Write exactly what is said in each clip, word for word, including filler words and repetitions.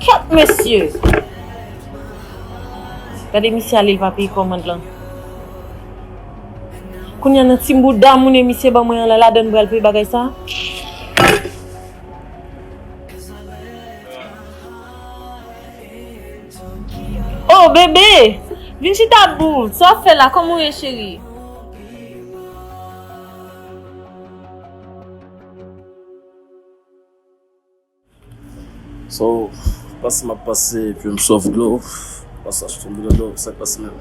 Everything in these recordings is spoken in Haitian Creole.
Kèt mesye! Gade misye ale, li pa peye kòmand lan. Kounye a nan ti bouda moun e misye ban mwen an la, ladan pral peye bagay sa. Oh, bebe! Vin chita boo. Sa w ap fè la? Kòman w ye, cheri? So, pase m ap pase, epi m swaf dlo, pase achte yon bidon dlo, sa k pase menm?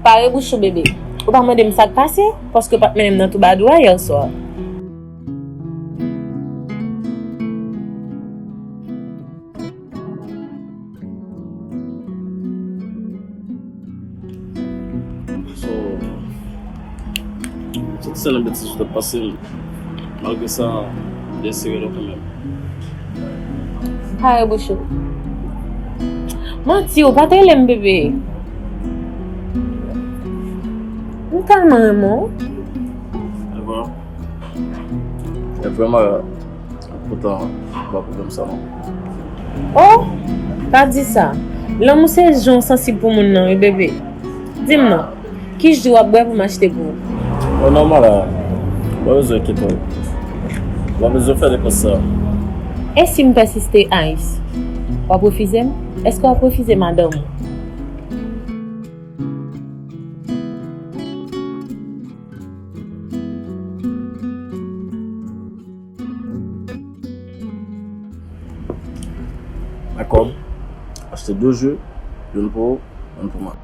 Pare bouch ou, bebe. Ou pa mande m sa k pase, paske w pa t mennen m nan twoubadou a yè swa. So, se ti sèl nan betiz ou t ap pase m. Malgre sa, m te eseye rele w kanmenm. Pare bouch ou. Manti, ou pa t rele m, bebe. M tèlman renmen w. E vre? E vre, Mara. Poutan, m pa pwoblèm sa non. Oh, pa di sa. Lanmou se jan w sansib pou moun nan, wi, bebe. Di m non, ki ji w ap bwè pou m achte pou ou? Oh non, Mara, m pa bezwen enkyete w. M pa bezwen fè depans sa. E si m pèsiste, Ice? W ap refize m? Èske w ap refize madanm ou? Dakò. Achte de ji, youn pou ou, youn pou mwen.